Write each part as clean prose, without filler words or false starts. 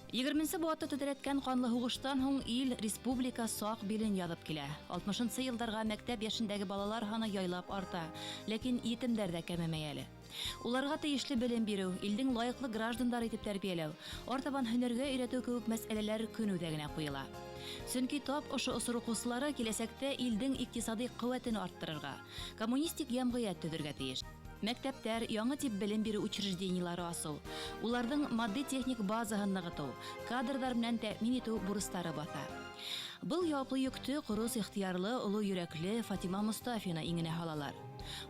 20-нсе быуатты тетрәткән ҡанлы һуғыштан һуң ил, республика саҡ билен яҙып килә. 60-нсы йылдарға мәктәп йәшендәге балалар һаны яйлап арта, ләкин етемдәр ҙә кәмемәй әле. Уларға тейешле белем биреү, илдең лайыҡлы граждандары итеп тәрбиәләү, артабан һөнәргә өйрәтеү кеүек мәсьәләләр көн үҙәгенә ҡуйыла. Сөнки тап ошо осор уҡыусылары киләсәктә илдең иҡтисади ҡеүәтен арттырырға, коммунистик йәмғиәт төҙөргә тейеш. Мәктәптәр, яңы тип белем биреү учреждениелары асыу, уларҙың матди-техник базаһын нығытыу, кадрҙар менән тәьмин итеү бурыстары баҫа. Был яуаплы йөктө ҡорос ихтыярлы, оло йөрәкле Фатима Мостафина иңенә һалалар.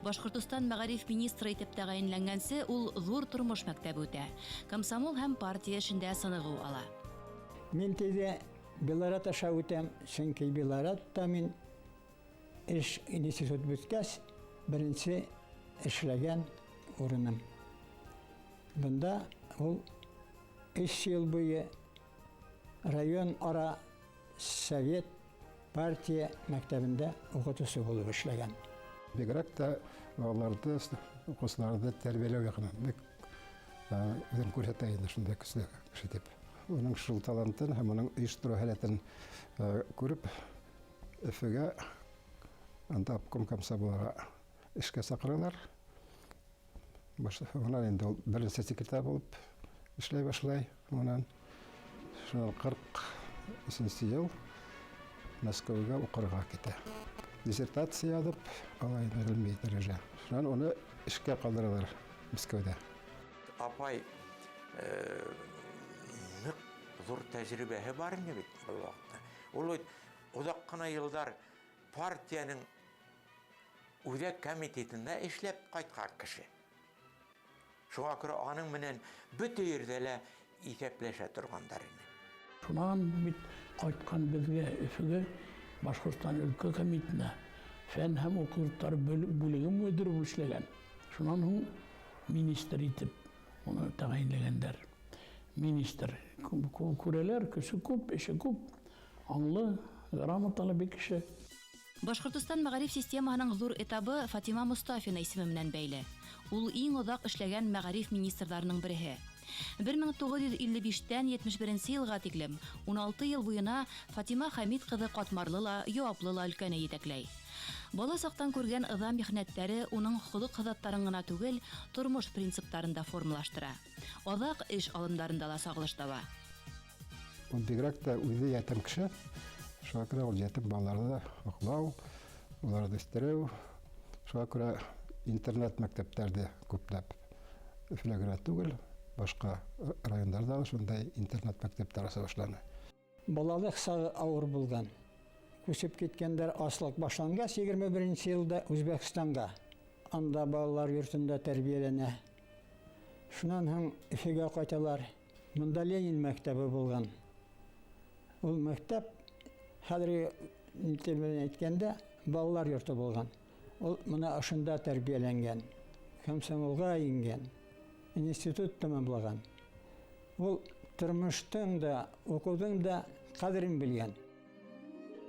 Башҡортостан мәғариф министры итеп тәғәйенләнгәнсе ул ҙур тормош мәктәбе үтә. Комсомол һәм партия эшендә сынығыу ала. Мин тиҙе Белорат аша үтәм, сөнки Белоратта мин эш институт бөткәс, беренсе эшләгән урыным. Бында ул 3 йыл буйы район ара совет партия мәктәбендә уҡытыусы булып эшләгән. Бигерәк тә балаларҙы, уҡыусыларҙы тәрбиәләү яғынан бик үҙен күрһәтә инде шундай көслө кеше тип. Уның шул талантын һәм уның ойоштороу һәләтен күреп, Өфөгә анда обком комсомолға эшкә саҡыралар. Унан инде ул беренсе секретарь булып эшләй башлай. Унан шунан 43-нсе йыл Мәскәүгә уҡырға китә. Диссертация яҙып, ала инде ғилми дәрәжә. Шунан уны эшкә ҡалдыралар Мәскәүҙә. Апай ныҡ ҙур тәжрибәһе бар ине бит был ваҡытта. Ул бит оҙаҡ ҡына йылдар партияның үҙәк комитетында эшләп ҡайтҡан кеше. Шуға күрә аның менән бөтә ерҙә лә иҫәпләшә торғандар ине. Шунан бит ҡайтҡан беҙгә Өфөгә Башҡортостан өлкә комитетына фән һәм уҡыу йорттары бүлеге мөдире булып эшләгән. Шунан һуң министр итеп уны тәғәйенләгәндәр. Министр күрәләр, көсө күп, эше күп, аңлы, грамоталы бик кеше. Башҡортостан мәғариф системаһының ҙур этабы Фатима Мостафина исеме менән бәйле. Ул иң оҙаҡ эшләгән мәғариф министрҙарының береһе. 1955-тән 71 йылға тиклем 16 йыл буйына Фатима Хәмит ҡыҙы ҡатмарлы ла, яуаплы ла өлкәне етәкләй. Бала саҡтан күргән ыҙа михнәттәре уның холоҡ һыҙаттарын ғына түгел, тормош принциптарын да формалаштыра. Аҙаҡ эш алымдарында ла сағылыш таба. Ул бигерәк тә үҙе ятим кеше. Шуға күрә ул ятим балаларҙы да һаҡлау, уларҙы үҫтереү. Шуға күрә интернат мәктәптәрҙе күпләп Өфөлә генә түгел, башҡа райондарҙа ла шундай интернат мәктәптәр аса башланы. Балалыҡ сағы ауыр булған. Күсеп киткәндәр аслыҡ башланғас 21 йылда Үзбәкстанға. Анда балалар йортонда тәрбиәләнә. Шунан һуң Өфөгә ҡайталар. Монда Ленин мәктәбе булған. Ул мәктәп хәҙерге тел белән әйткәндә балалар йорто булған. Ул мына ошонда тәрбиәләнгән, комсомолға ингән, институт тамамлаған. Ул тормоштоң да, уҡыуҙың да ҡәҙерен белгән.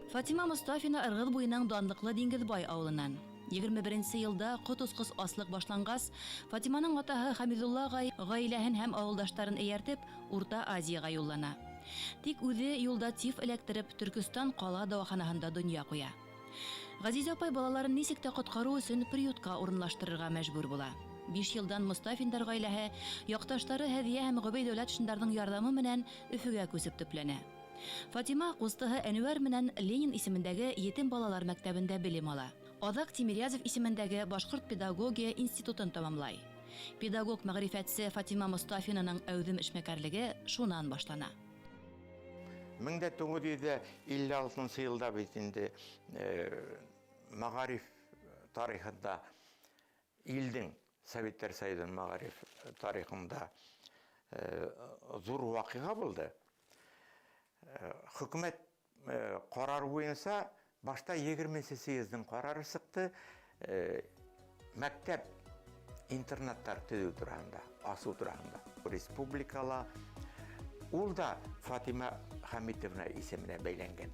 Фатима Мостафина Ырғыҙ буйының данлыҡлы Диңгеҙбай ауылынан. 21 йылда ҡот осҡос аслыҡ башланғас, Фатиманың атаһы Хәмиҙулла ағай ғаиләһен һәм ауылдаштарын эйәртеп Урта Азияға юллана. Тик үҙе юлда тиф эләктереп Төркөстан ҡала дауаханаһында донъя ҡуя. Ғәзизә апай балаларын нисек тә ҡотҡарыу өсөн приютҡа урынлаштырырға мәжбүр була. 5 йылдан Мостафиндар ғаиләһе яҡташтары Һәҙиә һәм Ғөбәй Дәүләтшиндарҙың ярҙамы менән Өфөгә күсеп төпләнә. Фатима ҡустыһы Әнүәр менән Ленин исемендәге етем балалар мәктәбендә белем ала. Аҙаҡ Тимирязев исемендәге Башҡорт педагогия институтын тамамлай. Педагог мәғрифәтсе Фатима Мостафинаның әүҙем эшмәкәрлеге шунан башлана. 1956 йылда бит инде мәғариф тарихында илдең Советтар Союзының мәғариф тарихында ҙур ваҡиға булды. Хөкүмәт ҡарары буйынса башта 20 съездың ҡарары сыҡты, мәктәп интернаттар төҙөү тураһында, асыу тураһында. Республикала ул да Фатима Хәмитовна исеменә бәйләнгән.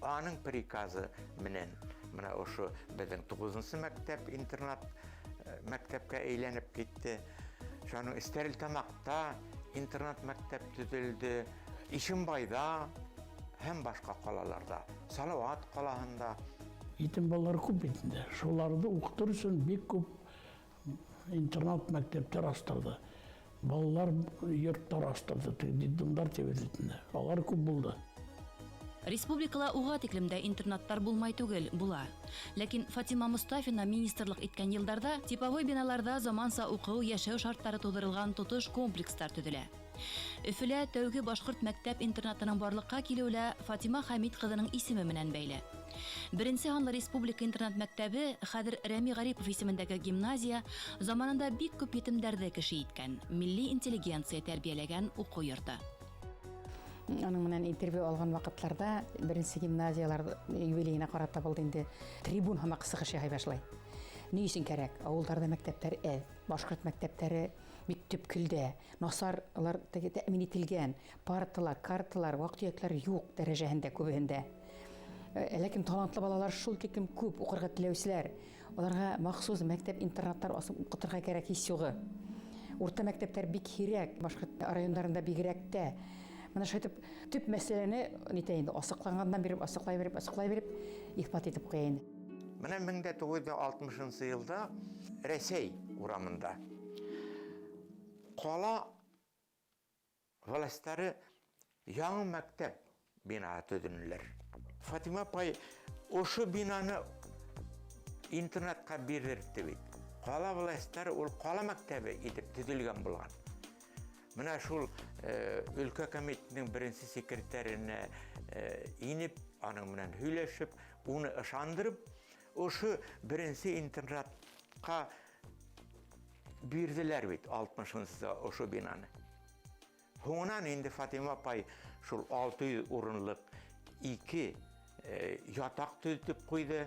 Аның приказы менән мына ошо беҙҙең 9-нсы мәктәп интернат мәктәпкә әйләнеп китте. Шуның Стәрлетамаҡта Интернат мәктәп төҙөлдө, Ишембайҙа һәм башҡа ҡалаларҙа, Салауат ҡалаһында. Етем балалар күп бит инде. Шуларҙы уҡытыр өсөн бик күп интернат мәктәптәр астырҙы. Балалар йорттар астырҙы, теге детдомдар тип әйтелде инде. Алар күп булды. Республикала уға тиклем дә интернаттар булмай түгел, була. Ләкин Фатима Мостафина министрлыҡ иткән йылдарҙа типовой биналарҙа заманса уҡыу, йәшәү шарттары тыуҙырылған тотош комплекстар төҙөлә. Өфөлә тәүге башҡорт мәктәп интернатының барлыҡҡа килеүе лә Фатима Хәмит ҡыҙының исеме менән бәйле. Беренсе һанлы республика интернат мәктәбе, хәҙер Рәми Ғарипов исемендәге гимназия, заманында бик күп етемдәрҙе кеше иткән, милли интеллигенция тәрбиәләгән уҡыу йорто. Аның менән интервью алған ваҡытларҙа беренсе гимназиялар юбилейына ҡарата булды инде, трибун һымаҡ сығыш яһай башлай. Ни өсөн кәрәк? Ауылдарҙа мәктәптәр әҙ, башҡорт мәктәптәре бик төпкөлдә, насар улар теге тәьмин ителгән, парталар, карталар, ваҡ-төйәктәр юҡ дәрәжәһендә күбеһендә. Ләкин талантлы балалар шул тиклем күп, уҡырға теләүселәр. Уларға махсус мәктәп-интернаттар асып уҡытырға кәрәк һис юғы. Урта мәктәптәр бик һирәк, башҡорт райондарында бигерәк тә. Мына шулай итеп төп мәсьәләне нитә инде, асыҡланғандан биреп, асыҡлай биреп, асыҡлай биреп, иҫбат итеп ҡуя инде. Мына мең дә туғыҙ йөҙ алтмышынсы йылда Рәсәй урамында ҡала властары яңы мәктәп бинаһы төҙөнөләр. Фатима апай ошо бинаны интернатҡа бирҙертте бит. Ҡала властары ул ҡала мәктәбе итеп төҙөлгән булған. Мына шул өлкә комитетының беренсе секретаренә инеп, аның менән һөйләшеп, уны ышандырып, ошо беренсе интернатҡа бирҙеләр бит алтмышынсы ошо бинаны. Һуңынан инде Фатима апай шул 600 урынлыҡ ике ятаҡ төҙөтөп ҡуйҙы.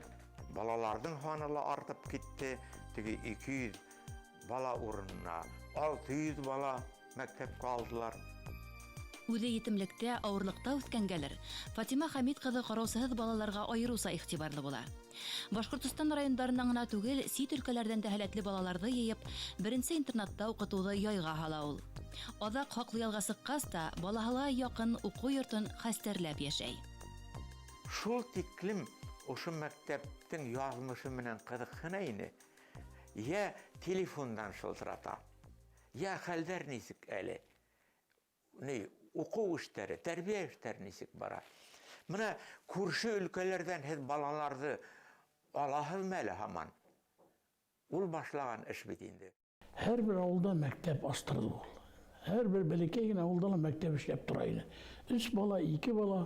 Балаларҙың һаны ла артып китте. Теге 200 бала урынына 600 бала мәктәпкә алдылар. Үҙе етемлектә, ауырлыҡта үҫкәнгәлер, Фатима Хәмит ҡыҙы ҡараусыһыҙ балаларға айырыуса иғтибарлы була. Башҡортостан райондарынан ғына түгел, сит өлкәләрҙән дә һәләтле балаларҙы йыйып, беренсе интернатта уҡытыуҙы яйға һала ул. Аҙаҡ хаҡлы ялға сыҡҡас та балаһына яҡын уҡыу йортон хәстәрләп йәшәй. Шул тиклем ошо мәктәптең яҙмышы менән ҡыҙыҡһына ине. Йә телефондан шылтырата, йә хәлдәр нисек әле, ни, уҡыу эштәре, тәрбиә эштәре нисек бара. Мына күрше өлкәләрҙән һеҙ балаларҙы алаһыҙмы әле һаман? Ул башлаған эш бит инде. Һәр бер ауылда мәктәп астырҙы ул. Һәр бер бәләкәй генә ауылда ла мәктәп эшләп тора ине. 3 бала, 2 бала,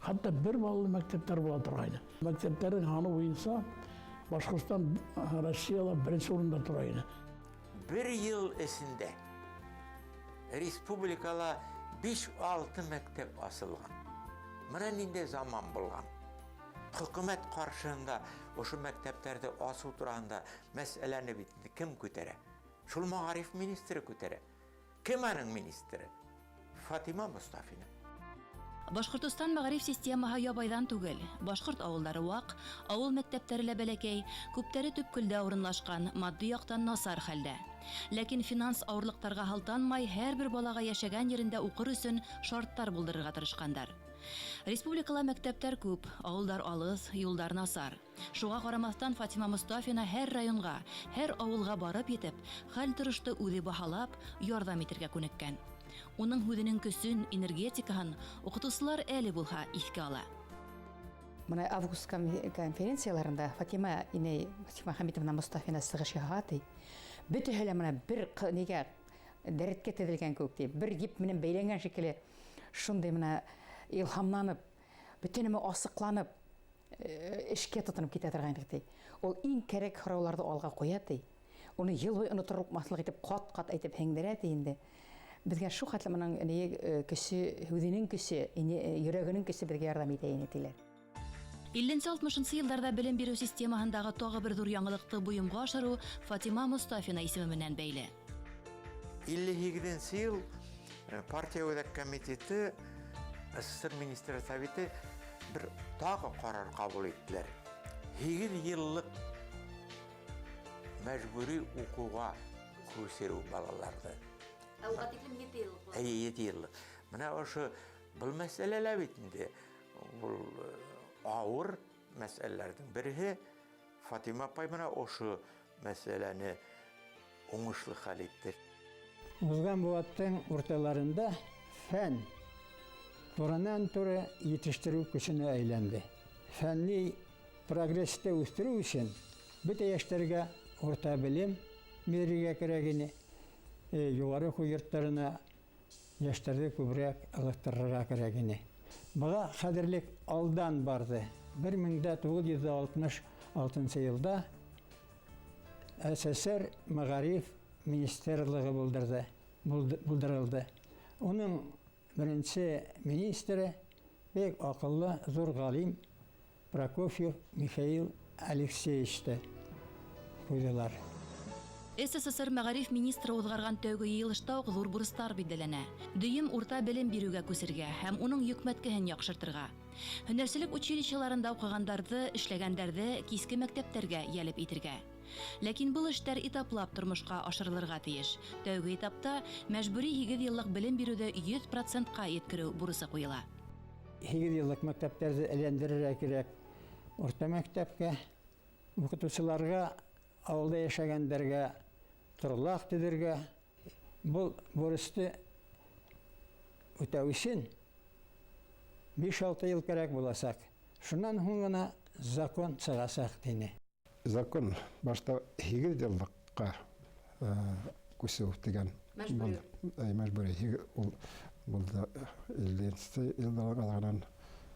хатта 1 балалы мәктәптәр була торғайны. Мәктәптәрҙең һаны буйынса Башҡортостан Россияла беренсе урында тора ине. Бер йыл эсендә республикала биш-алты мәктәп асылған. Мына ниндәй заман булған. Хөкүмәт ҡаршыһында ошо мәктәптәрҙе асыу тураһында мәсьәләне бит инде кем күтәрә? Шул мәғариф министры күтәрә. Кем аның министры? Фатима Мостафина. Башҡортостан мәғариф системаһы ябайҙан түгел. Башҡорт ауылдары ваҡ, ауыл мәктәптәре лә бәләкәй, күптәре төпкөлдә урынлашҡан, матди яҡтан насар хәлдә. Ләкин финанс ауырлыҡтарға һылтанмай, һәр бер балаға йәшәгән ерендә уҡыр өсөн шарттар булдырырға тырышҡандар. Республикала мәктәптәр күп, ауылдар алыҫ, юлдар насар. Шуға ҡарамаҫтан Фатима Мостафина һәр районға, һәр ауылға барып етеп, хәл торошто үҙе баһалап, ярҙам итергә күнеккән. Уның һүҙенең көсөн, энергетикаһын уҡытыусылар әле булһа иҫкә ала. Мына август конференцияларында Фатима инәй, Фатима Хәмитовна Мостафина сығыш яһаған ти. Бөтәһе лә мына бер нигә дәрткә теҙелгән кеүек ти, бер еп менән бәйләнгән шикелле, шундай мына илһамланып, бөтә нәмә асыҡланып, эшкә тотоноп китә торған ти. Ул иң кәрәк һорауларҙы алға ҡуя ти. Уны йыл буйы оноторлоҡмаҫлыҡ итеп ҡат-ҡат әйтеп һеңдерә ти инде. Беҙгә шул хәтле моның ни көсө, һүҙенең көсө, йөрәгенең көсө беҙгә ярҙам итә ине тиләр. Илленсе-алтмышынсы йылдарҙа белем биреү системаһындағы тағы бер ҙур яңылыҡты бойомға ашырыу Фатима Мостафина исеме менән бәйле. Илле һигеҙенсе йыл партия үҙәк комитеты, СССР Министрлар Советы бер тағы ҡарар ҡабул иттеләр. Һигеҙ йыллыҡ мәжбүри уҡыуға күсереү балаларҙы. Ә уға тиклем ете йыллыҡ. Әйе, ете йыллыҡ. Менә ошо был мәсьәлә лә бит инде ул ауыр мәсьәләләрҙең береһе. Фатима апай менә ошо мәсьәләне уңышлы хәл итте. Узган быуаттың урталарында фән турынан-туры етештереү көсөнә әйләнде. Фәнни прогрессты үҫтереү өсөн бөтә йәштәргә урта белем бирергә кәрәк ине. Юғары уҡыу йорттарына йәштәрҙе күберәк ылыҡтырырға кәрәк ине. Быға хәҙерлек алдан барҙы. 1966 йылда СССР Мәғариф министрлығы булдырҙы, булдырылды. Уның беренсе министры бик аҡыллы, ҙур ғалим Прокофьев Михаил Алексеевичты ҡуйҙылар. СССР мәғариф министры уҙғарған тәүге йыйылышта уҡ ҙур бурыстар билдәләнә. Дөйөм урта белем биреүгә күсергә һәм уның йөкмәткеһен яҡшыртырға. Һөнәрселек училищеларында уҡығандарҙы, эшләгәндәрҙе киске мәктәптәргә йәлеп итергә. Ләкин был эштәр этаплап тормошҡа ашырылырға тейеш. Тәүге этапта мәжбүри 8 йыллыҡ белем биреүҙе 100 процентҡа еткереү бурысы ҡуйыла. 8 йыллыҡ мәктәптәрҙе әйләндерергә кәрәк урта мәктәпкә, уҡытыусыларға, ауылда йәшәгәндәргә торлаҡ төҙөргә. Был бурысты үтәү өсөн 5-6 йыл кәрәк буласаҡ. Шунан һуң ғына закон сығасаҡ, тине. Закон башта 8 йыллыҡҡа күсеү тигән. Мәжбүри. Мәжбүри. Ул булды 50 йылдар аҙағынан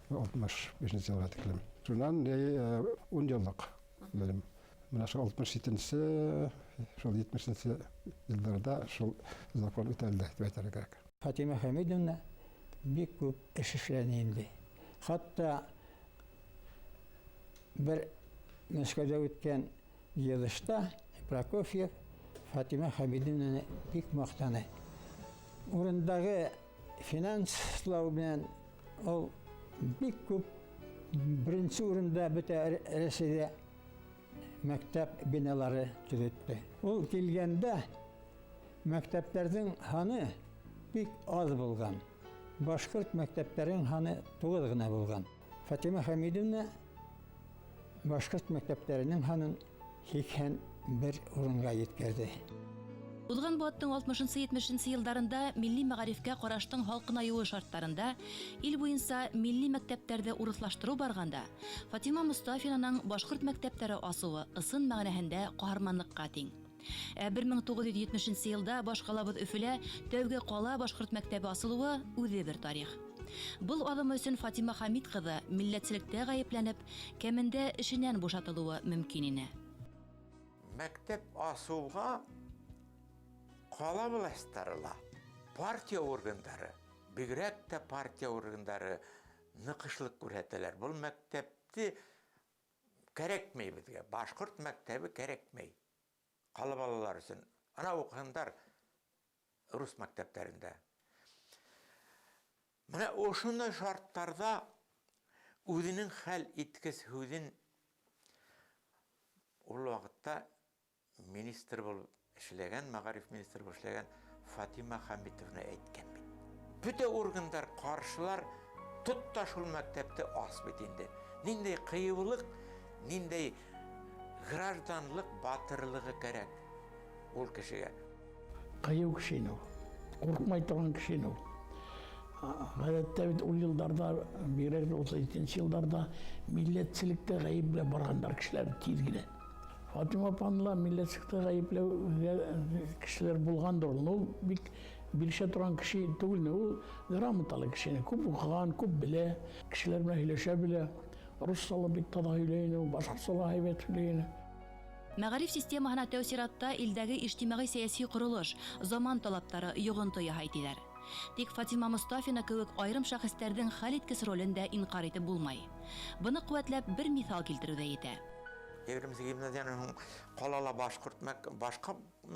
65 йылға тиклем. Шунан 10 йыллыҡ белем. Менә шул 67-нсе, шул 70-нсе йылдарҙа шул закон үтәлде тип әйтергә кәрәк. Фатима Хәмидовна бик күп эш эшләне инде. Хатта бер Мәскәүҙә үткән йыйылышта Прокофьев Фатима Хәмидовнаны бик маҡтаны. Урындағы финанслау менән ул бик күп беренсе урында бөтә Рәсәйҙә мәктәп биналары төҙөттө. Ул килгәндә мәктәптәрҙең һаны бик аҙ булған. Башҡорт мәктәптәренең һаны 9 ғына булған. Фатима Хәмидовна башҡорт мәктәптәренең һанын 81 урынға еткерҙе. Уҙған быуаттың 60-70 йылдарында милли мәғарифкә ҡараштың һалҡынайыуы шарттарында ил буйынса милли мәктәптәрҙе урыҫлаштырыу барғанда Фатима Мостафинаның башҡорт мәктәптәре асыуы ысын мәғәнәһендә ҡаһарманлыҡҡа тиң. Ә 1970 йылда баш ҡалабыҙ Өфөлә тәүге ҡала башҡорт мәктәбе асылыуы үҙе бер тарих. Был аҙым өсөн Фатима Хәмит ҡыҙы милләтселектә ғәйепләнеп, кәмендә эшенән бушатылыуы мөмкин ине. Мәктәп асыуға ҡала властары ла, партия органдары, бигерәк тә партия органдары ныҡышлыҡ күрһәтәләр. Был мәктәпте кәрәкмәй беҙгә, башҡорт мәктәбе кәрәкмәй ҡала балалары өсөн. Ана уҡыһындар рус мәктәптәрендә. Менә ошондай шарттарҙа үҙенең хәл иткес һүҙен ул ваҡытта министр булып эшләгән, мәғариф министры булып эшләгән Фатима Хәмитовна әйткән бит. Бөтә органдар ҡаршылар, тот та шул мәктәпте ас бит инде. Ниндәй ҡыйыулыҡ, ниндәй гражданлыҡ батырлығы кәрәк ул кешегә. Ҡыйыу кеше ине ул, ҡурҡмай торған кеше ине ул. Ғәҙәттә бит ул йылдарҙа, бигерәк тә 37 йылдарҙа милләтселектә ғәйепләп барғандар кешеләр тиҙ генә. Фатима апаны ла милләтселектә ғәйепләүгә кешеләр булғандыр ул. Ул бик бирешә торған кеше түгел, ул грамоталы кеше, күп уҡыған, күп белә, кешеләр менән һөйләшә белә. Русса ла бик таҙа һөйләй ине, башҡортса ла һәйбәт һөйләй ине. Мәғариф системаһына тәү сиратта илдәге ижтимағи-сәйәси ҡоролош, заман талаптары йоғонто яһай тиҙәр. Тик Фатима Мостафина кеүек айырым шәхестәрҙең хәл иткес ролен дә инҡар итеп булмай. Быны ҡеүәтләп бер миҫал килтереү ҙә етә. Егерменсе гимназиянан һуң ҡалала башҡа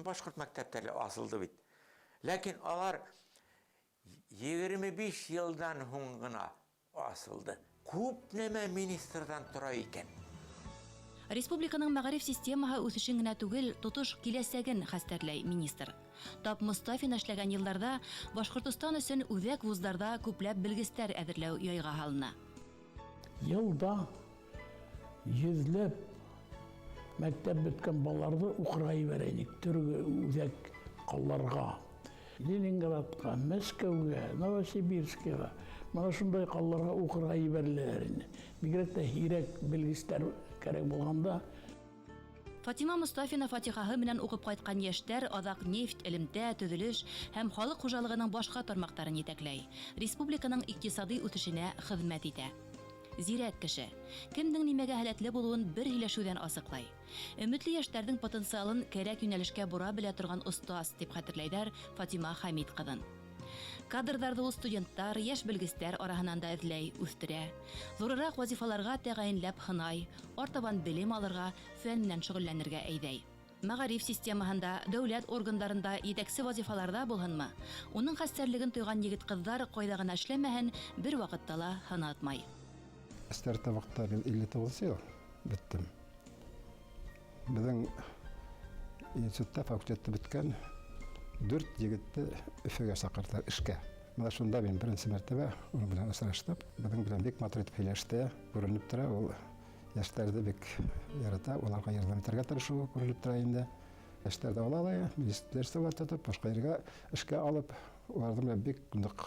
башҡорт мәктәптәре асылды бит. Ләкин алар 25 йылдан һуң ғына асылды. Күп нәмә министрҙан тора икән. Республиканың мәгариф системаһы үҫешен генә түгел, тотош киләсәген хәстәрләй министр. Тап Мостафин эшләгән елларда Башкортостан өсөн үҙәк вуздарҙа күпләп белгестәр әҙерләү яйға һалына. Йылда йөҙләп мәктәп бөткән балаларҙы уҡырға ебәрә инек төрлө үҙәк ҡалаларға. Ленинградҡа, Мәскәүгә, Новосибирскиға, мына шундай ҡалаларға уҡырға ебәреләләр ине. Бигерәк тә һирәк белгестәр кәрәк булғанда. Фатима Мостафина фатихаһы менән уҡып ҡайтҡан йәштәр аҙаҡ нефть, элемтә, төҙөлөш һәм халыҡ хужалығының башҡа тармаҡтарын етәкләй, республиканың иҡтисади үҫешенә хеҙмәт итә. Зирәк кеше. Кемдең нимәгә һәләтле булыуын бер һөйләшеүҙән асыҡлай. Өмөтлө йәштәрҙең потенциалын кәрәк йүнәлешкә бора белә торған остаз, тип хәтерләйҙәр Фатима Хәмит ҡыҙын. Кадрҙарҙы ул студенттар, йәш белгестәр араһынан да эҙләй, үҫтерә. Ҙурыраҡ вазифаларға тәғәйенләп һынай, артабан белем алырға, фән менән шөғөлләнергә әйҙәй. Мәғариф системаһында, дәүләт органдарында етәксе вазифаларҙа булһынмы, уның хәстәрлеген тойған егет-ҡыҙҙар ҡайҙа ғына эшләмәһен, бер ваҡытта ла һынатмай. Стәрлетамаҡта мин 59 йыл бөттөм. Беҙҙең институтта факультетты бөткән дүрт егетте Өфөгә саҡырҙылар эшкә. Мына шунда мин беренсе мәртәбә уның белән осраштым. Беҙҙең белән бик матур итеп һөйләште, күренеп тора, ул йәштәрҙе бик ярата, уларға ярҙам итергә тырышыуы күренеп тора инде. Йәштәрҙе ала ла, министерствоға тотоп, башҡа ергә эшкә алып, уларҙың белән бик ныҡ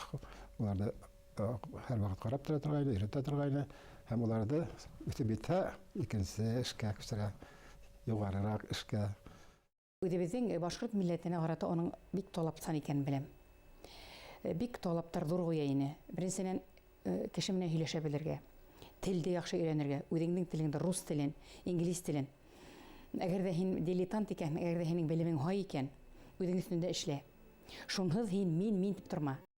уларҙы һәр ваҡыт ҡарап тора торғайны, өйрәтә торғайны һәм уларҙы үҫеп етһә, икенсе эшкә күсерә, юғарыраҡ эшкә. Үҙебеҙҙең башҡорт милләтенә ҡарата уның бик талапсан икәнен беләм. Бик талаптар ҙур ҡуя ине. Беренсенән, кеше менән һөйләшә белергә, телде яҡшы өйрәнергә, үҙеңдең телеңде, рус телен, инглиз телен. Әгәр ҙә һин дилетант икән, әгәр ҙә һинең белемең һай икән, үҙең өҫтөндә эшлә. Шунһыҙ һин мин, мин тип торма.